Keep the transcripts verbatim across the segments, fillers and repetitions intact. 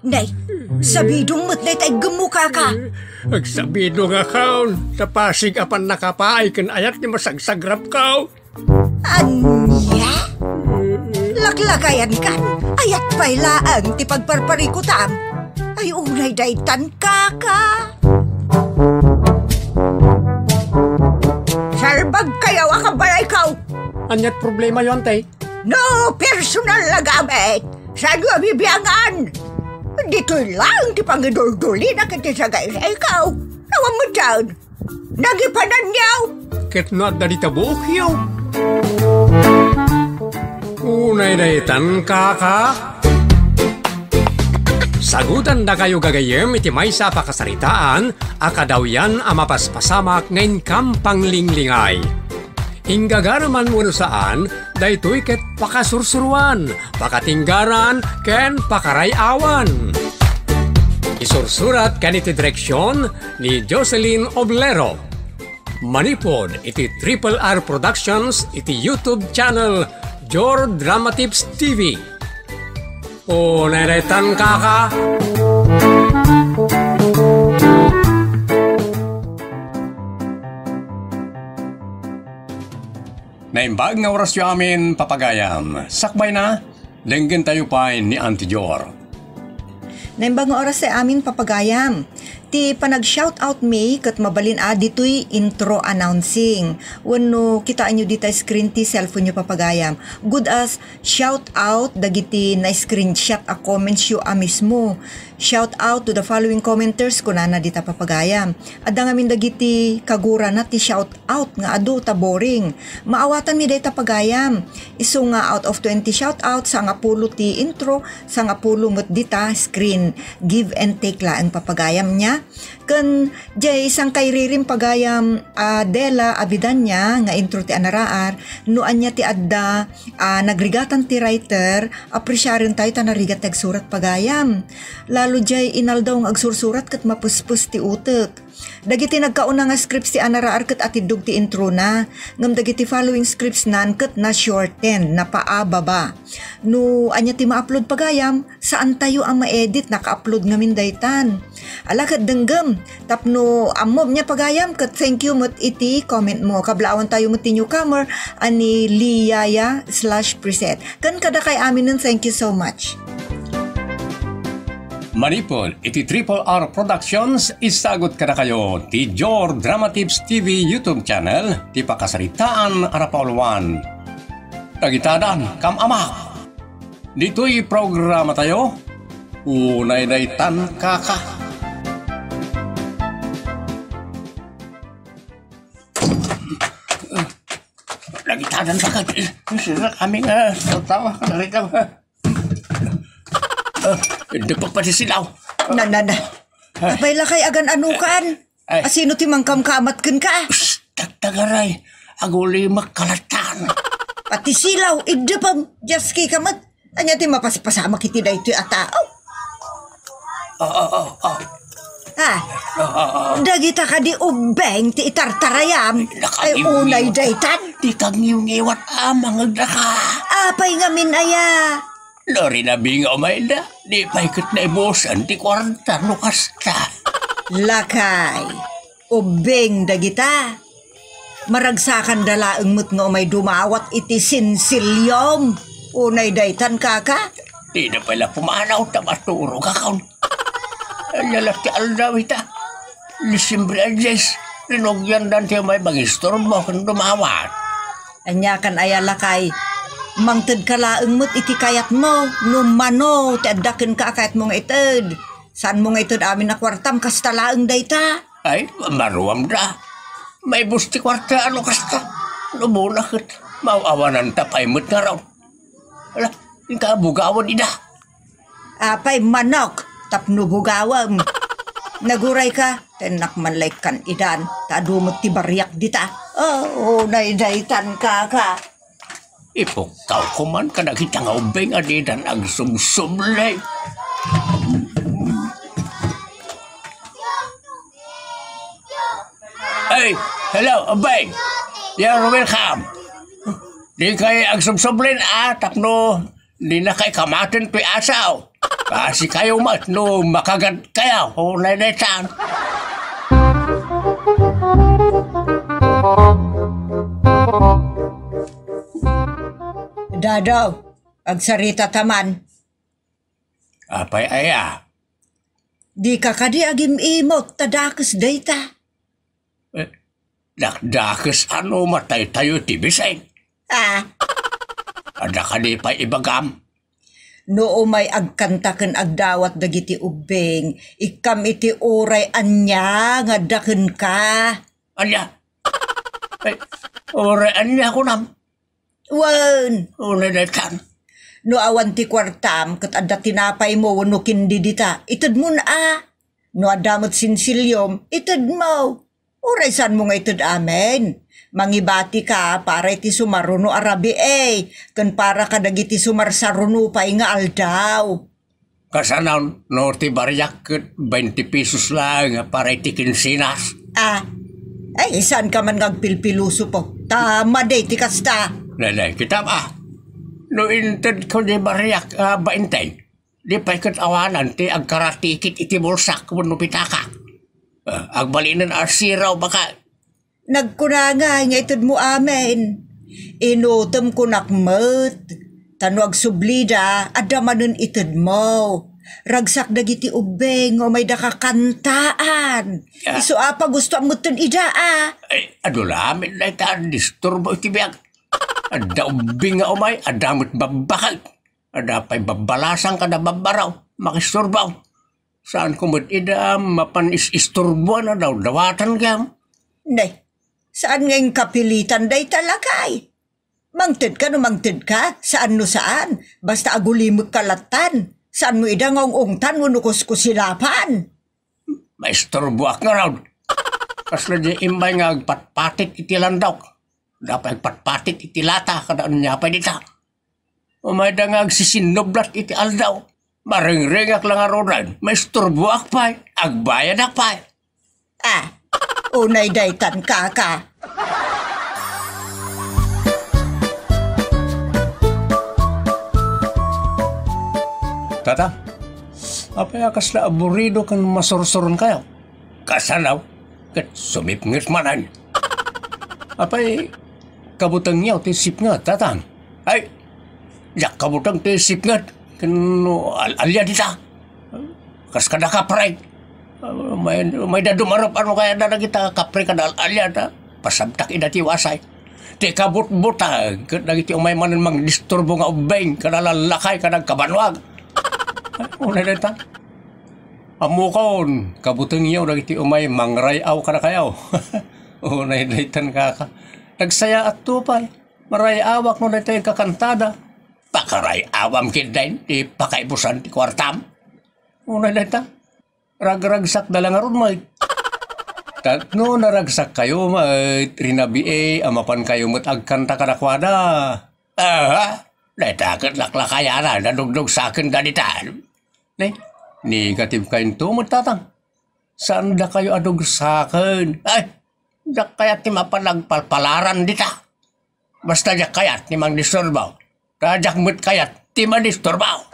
Nay, sabidong met dayta iggemmo, kaka. Agsabidongakon, ta pasig a pannakapaay ken ayat ti masagsagrapko. Ania? Laklakayankan, ayat pay laeng ti pagparparikutam. Ay, unay daytan, kaka. Salbagkayo a kabalayko. Aniat problemayo, ante? No personal a gamit, saanyo a bibiangan? Ditoy laeng ti pangiduldulina ken ti sagaysayko. Awan met daytan. Nagipananyo. Ket no adda dita buokyo. Unay daytan, kaka. Sagutandakayo gagayyem iti maysa a pakasaritaan a kadawyan a mapaspasamak nga inkam panglinglingay. Inggagaraman wenno saan, daytoy ket pakasursuroan, pakatinggaran, ken pakaray-awan. Isursurat ken iti direksion ni Jocelyn Oblero. Manipud iti Triple R Productions iti YouTube channel Jor Dramatips T V. Unay daytan, kaka. Naimbag nga orasyo amin, papagayam. Sakbayna, denggentayo pay ni Auntie Jor. Naimbag nga oras ti amin, papagayam. Ti panag-shout out mi ket mabalin a ditoy intro announcing. Wenno kitaenyo dita screen ti cellphone-yo, papagayam. Good as shout out dagiti na-screenshot a comments-yo a mismo. Shout out to the following commenters, kunana dita, papagayam. Adda ngamin dagiti kagurana ti shout out nga adu ta boring. Maawatanmi dayta, pagayam. Isu nga out of twenty shout out, sangapulo ti intro, sangapulo met dita screen. Give and take laeng, papagayam, nia. Ken jay sangkairirim, pagayam, a Dela Avidania nga intro ti anaraar, no ania ti adda a nagrigatan ti writer, apresiarentayo ta narigat ti agsurat, pagayam. Lalo jay inaldaw nga agsursurat ket mapespes ti utek. Dagiti nagkauna nga scripts ti anaraar ket atiddog ti introna, ngem dagiti following scripts-nan ket na-shorten, napaababa. No ania ti ma-upload, pagayam, saantayo a ma-edit, naka-upload ngamin daytan. Ala ket denggem, tapno ammom nia, pagayam, ket thank you met iti comment-mo. Kablaawentayo met ti newcomer a ni Liaya slash Preset. Ken kadakay aminen, thank you so much. Manipud iti Triple R Productions, isagut kadakayo ti Jor Dramatips T V YouTube channel, ti pakasaritaan a napauluan. Dagitadan, kam-amak. Ditoy programatayo, unay daytan, kaka. Dagitadan, kaka. Sira kami nga tawa, kadagita. Ah, hindi pagpasisilaw. Na, na, na. Ay. Apay lakay agan-anukan? Ay. Asino ti mangkamkamat kenka? Shh, tagtagaray. Agulimak kalatan. Pati silaw, iddepem, jaski ka met. Ania ti mapaspasamak iti daytoy a tao? Ah, ah, ah, ah. Ah, Ah, ah, ah. Dagita kadi ubbeng ti itartarayam. Ay, unay daytan. Di kangiwngiwat a mangagdaka. Apay ngamin aya? No rinabinga umayda, di pay ket naibusan ti kuarta no kasta. Lakay, ubbing dagita. Maragsakanda laeng met nga umay dumawat iti sinsiliom. Unay daytan, kaka? Dida pay la pumanaw ta maturogakon. Ania la ti aldaw ita? Disyembre a dies, rinugiandan ti umay mangisturbo ken dumawat. Ania kan aya, lakay? Mangtedka laeng met iti kayatmo, no mano ti adda kenka a kayatmo nga ited. Saanmo nga ited amin a kuartam, kasta laeng dayta. Ay, maruamda. Maibus ti kuarta, ano kasta? No buna ket, maaw-awananta pay met ngarud. Ala, inka bugawen ida. Apay manok, tapno bugawem. Nagurayka, tennak man lay kan-idan, ta adu met ti bariak dita. Oh, unay daytan, kaka. Ipukkaw ko man kadagita nga ubbing a didan agsubsubli. Ay, hello, ubbing. You're welcome. Di kay agsubsublin, ah, tapno Dinakay kamaten toy asaw. Kasikayo met no makagadkayo, o, naydaytan. Dadaw, agsarita ta man. Apay aya? Dika kadi agim-imot ta dakes dayta? Eh, dakdakes a no mataytayo ti biseng. Ah. Adda kadi pay ibagam? No umay agkanta ken agdawat dagiti ubbing, ikkam iti uray ania nga adda kenka. Ania? Ay, uray ania kunam? Wen. Unay daytan. No awan ti kuartam ket adda tinapaymo wenno kindi dita, itedmon a. No adda met sinsiliom, itedmo. Uray saanmo nga ited amin. Mangibatika para iti sumaruno a rabii, ken para kadagiti sumarsaruno pay nga aldaw. Kasano no ti bariak ket bainte pesos laeng para iti kinsenas? Ah, ay, saanka man nga agpilpilosopo. Ta madi ti kasta. Daydiay, kitam, ah. No intedko ti bariak a bainte, di pay ket awanan ti agkaratikit iti bulsak wenno pitakak. Ah, agbalinen a zero baka. Nagkuna ngay nga itedmo amin. Inutem kunak met, ta no agsublida, adda manen itedmo. Ragsak dagiti ubbing nga umayda kakantaan. Ah. Isu a pagustoam metten ida a. Ay, adu lamin dayta a disturbo iti biag. Adda ubbing nga umay, adda met babbakag. Adda pay babbalasang kada babbaraw, makisturbo. Saanko met ida mapan is-isturboan a dawdawatan gayam. Ne, saan nga inkapilitan dayta lakay? Mangtedka no mangtedka, saan no saan. Basta agulimekka lattan. Saanmo ida nga ung-ungtan wenno kuskusilapan. Maisturboak ngarud. Kasla di imbay nga agpatpatit iti landok. Dapay agpatpatit iti lata, kada ania pay dita. Umayda nga agsisinnublat iti aldaw. Marengrengak la ngaruden, maisturboak pay, agbayadak pay. Ah, unay daytan, kaka. Tata, apay a kasla aburido ken masursuronkayo? Kasano? Ket sumipnget manen. Apay, kabutengyo ti sipnget, tatang? Ay, diak kabuteng ti sipnget ken al-, alia dita. Kas kada kapre. May, mayda dumarup, ano kaya da dagita kapre kada al-, alia da. Pasabtak ida ti wasay. Ti kabutbutang ket dagiti umay manen mangdisturbo nga ubbing kada lallakay kada agkabanwag. Unay dayta. Ammokon, kabutengyo dagiti umay mangray-aw kadakayo. Unay daytan, kaka. Nagsayaatto pay. Maray-awak no daytoy kakantada. Pakaray-awam ketdin ti pakaibusan ti kuartam. Unay dayta. Ragragsakda la ngarud met. Tapno naragsakkayo met, rinabii a mapankayo met agkanta kadakuada. Aha, dayta ket laklakayana, nadugdugsakenda ditan. Ne, negatibkayo met, tatang. Saandakayo a dugsaken. Ay, diak kayat ti mapan agpalpalaran dita. Basta diak kayat ti mangdisturbo. Ta diak met kayat ti madisturbo.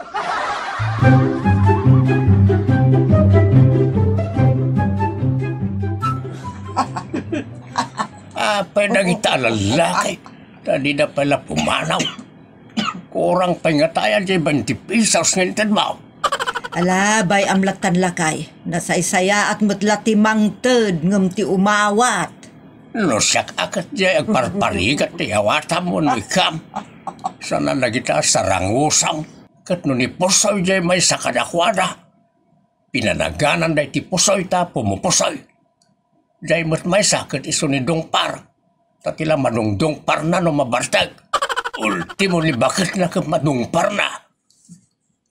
Apay dagita a lallaki, ta dida pay la pumanaw. Kurang pay ngata diay bainte pesos nga intedmo. Ala, bay-am lattan lakay. Nasaysayaat met la ti mangted ngem ti umawat. No siak a ket diay agparparigat ti awatam wenno ikkam. Saan a dagita a sarangusam. Ket no ni Pusoy diay maysa kadakuada, pinanaganan daydi Pusoy ta pumupusoy. Diay met maysa ket isu ni Dungpar. Ta ti la madungdungparna no mabartek. Ultimo ni baketna ket madungparna.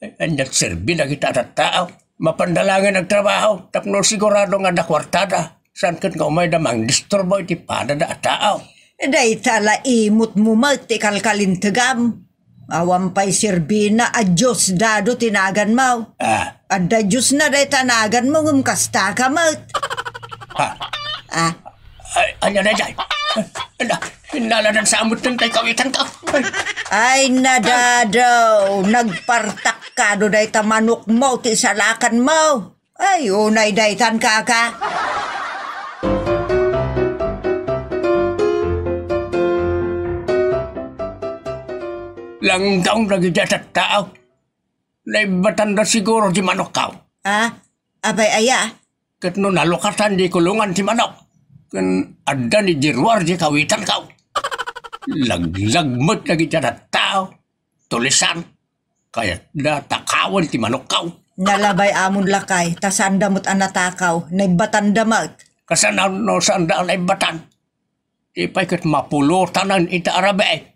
Ay, ania ti serbi dagita a tattao? Mapanda laengen agtrabaho tapno sigurado nga adda kuartada. Saan ket nga umayda mangdisturbo iti padada a tao. Dayta la imutmo met ti kalkalintegam. Awan pay serbina a Dios dado ti naganmo. Ah. Adda Diosna dayta naganmo ngem kastaka met. Ha? Ah. Ay, ania daydiay? Ala, Innaladan sa amutten tay kawitanka. Ay, nadadaw, nagpartakka no dayta manokmo ti isalakanmo. Ay, unay daytan, kaka. Langgaw dagiti a tattao. Naibbatanda siguro di manokkaw. Ah, apay aya? Ket no nalukatan di kulongan ti manok, ken adda ni diruar di kawitankaw. Laglag met dagiti a tattao, tulisan, kayatda takawen ti manokkaw. Nalabay amon lakay, ta saanda met a natakaw, naibbatanda met. Kasano no saanda a naibbatan? Ti pay ket mapulotanan ita a rabii.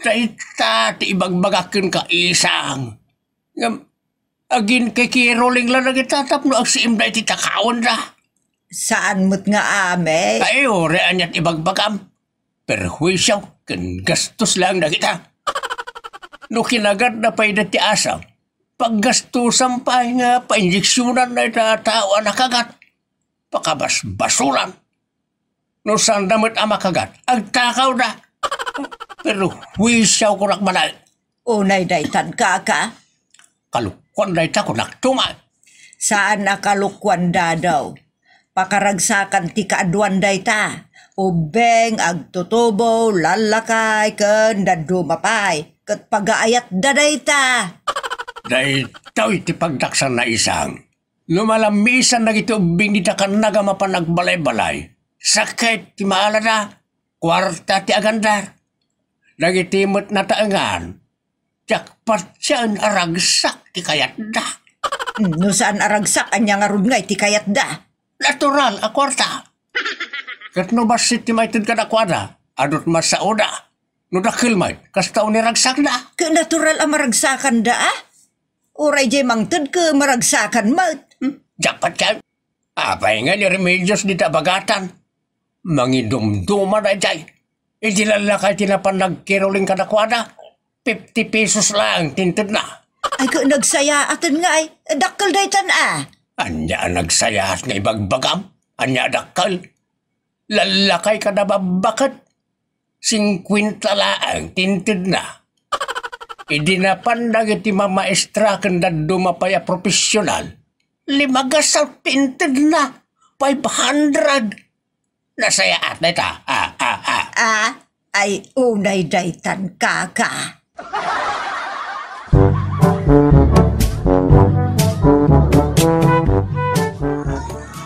Dayta ti ibagbagak kenka, isang. Ngem, aginkikiruling la dagita tapno agsiimda iti takawenda. Saan met nga amin. Ay, uray aniat ibagbagam. Perhuisio ken gastos laeng dagita. No kinagatna pay dayta ti asam, paggastosan pay nga painjeksionan dayta a tao a nakagat. Pakabasbasolan. No saanda met a makagat, agtakawda. Perhuisio kunak manay. Unay daytan, kaka. Kalokuan dayta, kunak tuman. Saan a kalokuan, dadaw. Pakaragsakan ti kaaduan dayta. Ubbing, agtutubo, lallakay, ken dadduma pay. Ket pagaayatda dayta. Daytoy ti pagdaksanna, isang. No malamisan dagiti ubbing dita kannag a mapan agbalay-balay, sakit ti maalada, kuarta ti agandar. Dagiti met nataengan, diak patien a ragsak ti kayatda. No saan a ragsak, ania ngarud ngay ti kayatda? Natural a kuarta. Ket no bassit ti maited kadakuada, adut masaoda. No dakkel met, kasta unay ragsakda. Ket natural a maragsakanda, a? Uray jay mangted ket maragsakan met. Hmm, diak patien. Apay nga ni remedios dita bagatan? Mangidumduma dayjay. Iti lallakay ti napan nagkiruling kadakuada, fifty pesos laeng ti intedna. Ay, ket nagsayaaten ngay. Dakkel daytan a. Ania a nagsayaat nga ibagbagam? Ania a dakkel? Lallakay kada babbaket. Singkuenta laeng ti intedna. Idi napan dagiti mamaestra ken dadduma pay a profesional, lima gasat ti intedna, five hundred. Nasayaat dayta. Ah, ah, ah. Ah, ay unay daytan, kaka.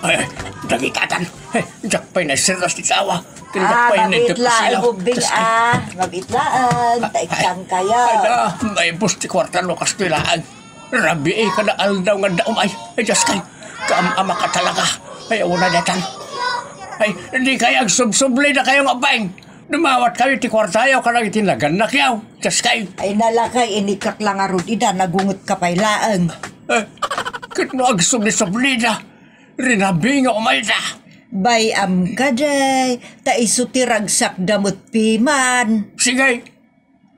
Ay, dagitatan. Ay, diak pay naisirras ti tawa. Ken diak pay naitep ti silaw. Ubbing, ah. Mabiit laeng. Ta ikkan kayo. Ay, na, maibus ti kuarta no kastoy laeng. Rabii kada aldaw nga adda umay. Ay, Diyos kay, kaam-ama ka talaga. Ay, una daytan. Ay, di kayo agsubsubli na kayo nga bang. Dumawat kayo ti kuartayo kadagiti nagannakyo. Diyos kay. Ay, nalakay, inikak lang arud ida, nagunget ka pay laeng. Eh, ket no agsubli-subli da, rinabii nga umayda. Bay-am ka, day, ta isu ti ragsakda met piman. Sige,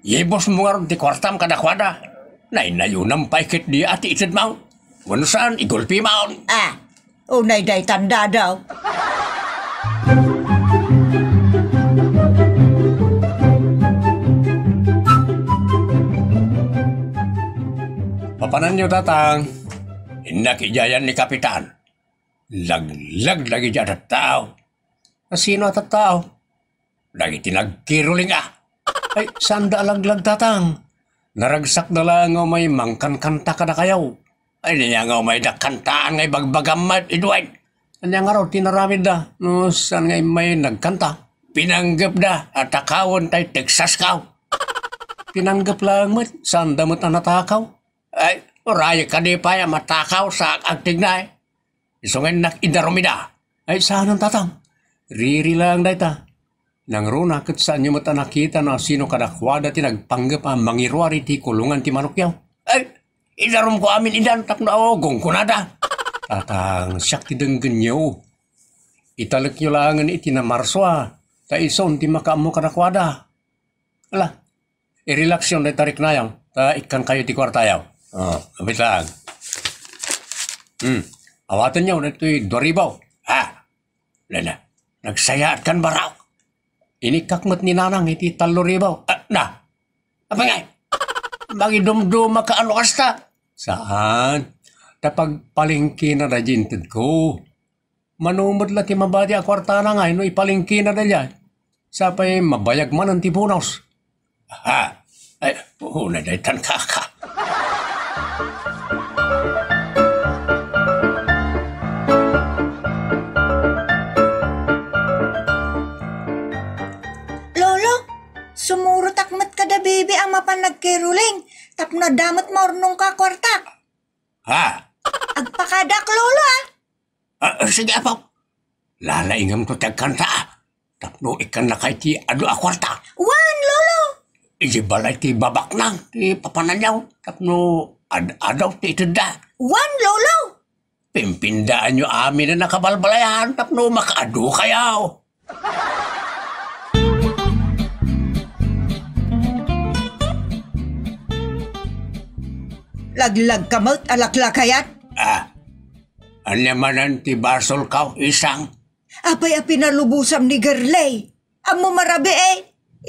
ibusmo ngarud ti kuartam kadakuada. Naynayonam pay ket dia ti itedmo. Wenno saan, igulpimon. Ah, unay daytan, dadaw. Papananyo, tatang. Innak idiayan ni Kapitan. Laglag dagiti a tattao. Asino a tattao? Dagiti nagkiruling a. Ay, saanda a laglag, tatang. Naragsakda laeng nga umay mangkankanta kadakayo. Ay, ania nga umayda kantaan nga ibagbagam met, Edwin? Ania ngarud ti inaramidda no saan nga immay nagkanta? Pinanggepda a takawen tay Texas kaw. Pinanggep laeng met, saanda met a natakaw. Ay, uray kadi pay a matakaw sa agtignay. Isu nga innak idarum ida. Ay, saanen, tatang. Riri laeng dayta. Nangruna ket saanyo met a nakita no asino kadakuada ti nagpanggep a mangiruar iti kulongan ti manokyo. Ay, idarumko amin idan tapno awagon kunada. Tatang, siak ti denggenyo. Italekyo laengen iti Marso a, ta isun ti makaammo kadakuada. Ala, i-relaxyon dayta riknayo, ta ikkankayo ti kuartayo. Oh, abit laeng. Hmm, awatenyo daytoy dua ribu. Ha? Lala, nagsayaat kan barok. Inikkak met ni Nanang iti tallo ribu. Ah, na! Apay ngay? Mangidumduma ka ano kasta? Saan? Ta pagpalengkena daydi intedko. Mano met la ti mabati a kuartana ngay no ipalengkena daydiay. Sapay mabayag manen ti bonus. Ha? Ay, una daytan kaka. Lolo, sumurotak met kada bibi a mapan nagkeroling, tapno adda met maurnongko a kuartak. Ha? Agpakadak, Lolo, ah. Ah, sige, apo. Lalaingamto ti agkanta, ah. Tapno ikkannakay ti adu a kuarta. Wen, Lolo. Idiay balay ti babaknang, ti papananyo, tapno ad-adaw ti itedda. Wen, Lolo. Pimpindaanyo amin a nakabalbalayan, tapno makaadu kayo. Laglag ka met a laklakayat. Ah, ania manen ti basolko, isang? Apay a pinalubosam ni Gerlay? Ammom a rabii, eh.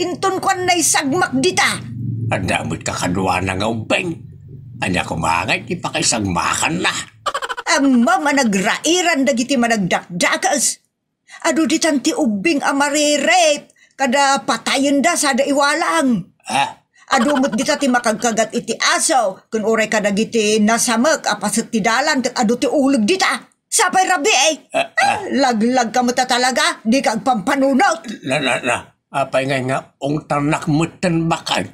Inton kuan naisagmak dita. Adda met kakaduana nga ubbing. Ania koma ngay ti pakaisagmakanna? Ammom a nagrairan dagiti managdakdakes. Adu ditan ti ubbing a maririp, kada patayenda sada iwalang. Ha? Adu met dita ti makagkagat iti aso, ken uray kadagiti nasamek a paset ti dalan, ket adu ti uleg dita. Sapay rabii, eh. Ah, ah. Ah, laglag ka met a talaga, di ka agpampanunot. Na, na, na. Apay ngay nga ungtannak metten bakay?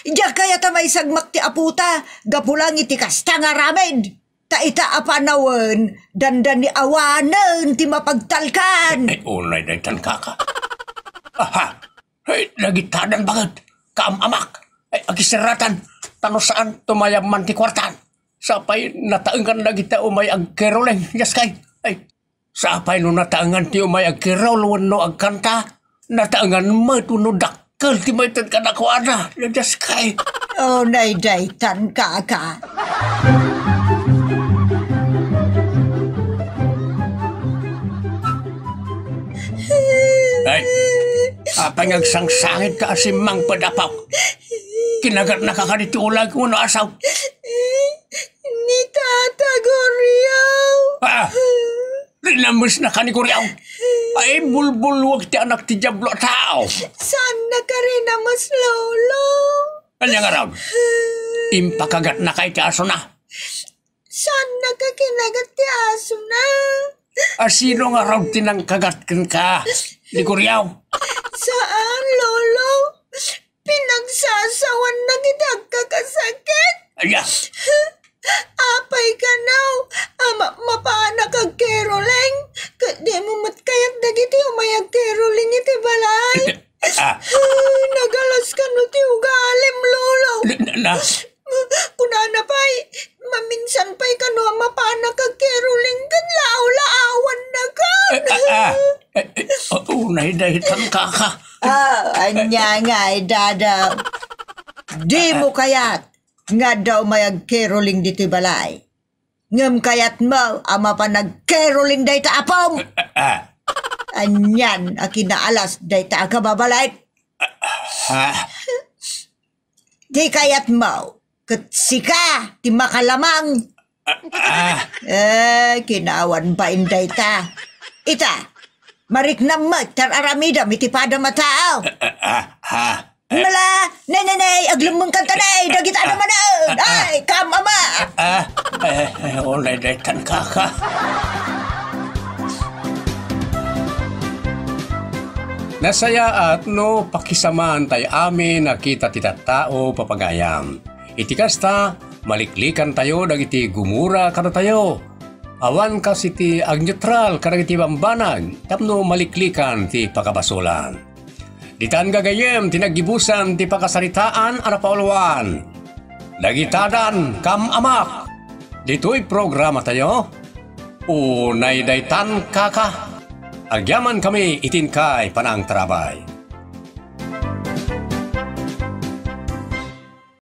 Diak kayat a maisagmak ti apota, gapu lang iti kasta nga aramid. Ta ita a panawen, dandani awanen ti mapagtalkan. Eh, eh, unay daytan kaka. Aha! Hey, nagitadan baket. Kaam-amak. Ay, agiserratan. Tano saan, tumayab man ti kuartan. Sapay, nataengan dagiti umay agkeroling. Yes, kay. Ay, sapay no nataengan ti umay agkerol wenno agkanta. Nataengan met wenno dakkel ti maited kadakuada. Yes, kay. Oh, naydaytan, kaka. Ay, apay nga agsangsangit ka a simmangped, apo? Kinagatnaka kadi ti uleg wenno asaw? Ni Tata Guriaw. Ah, rinamesnaka ni Guriaw. Ay, bulbulwek ti anak ti Diablo a tao. Saannaka rinames, Lolo. Ania ngarud? Impakagatnaka iti asona? Saannaka kinagat ti asona. A sino ngarud ti nangkagat kenka, ni Guriaw? Saan, Lolo. Pinagsasawannak iti agkakasakit. Ania? Apay kano a ma-, mapanak agkeroling? Ket dimo met kayat dagiti umay agkeroling iti balay? Ah. Nagalas kano ti ugalim, Lolo. Na, na, na. Kunana pay, maminsan pay kano a mapanak agkeroling ket laaw-laawannakan. Eh, ah, ah. Eh, eh, oh, unay daytan, kaka. Ah, ania ngay, dada. Dimo kayat nga adda umay agkeroling ditoy balay. Ngem kayatmo a mapan agkeroling dayta apom? Ah, ah. Anian a kinaalas dayta a kababalin? Ah. Ti kayatmo, ket sika ti makalamang. Ah, ah. Eh, kinawan bain dayta. Ita, mariknam met ti ar-aramidam iti padam a tao. Ah, ah, ah. Mala, ne, ne, ne, aglemmengkanta ne, dagita a manen. Ay, kaam-ama. Ah, eh, eh, unay daytan, kaka. Nasayaat no pakisamaantay amin a kita ti tattao, papagayam. Iti kasta, maliklikantayo dagiti gumura kadatayo. Awan kas iti agneutral kadagiti bambanag tapno maliklikan ti pakabasolan. Ditan gagayyem ti naggibusan ti pakasaritaan a napauluan. Dagitadan, kaam-amak. Ditoy programatayo, unay daytan, kaka. Agyamankami iti inkay panangtarabay.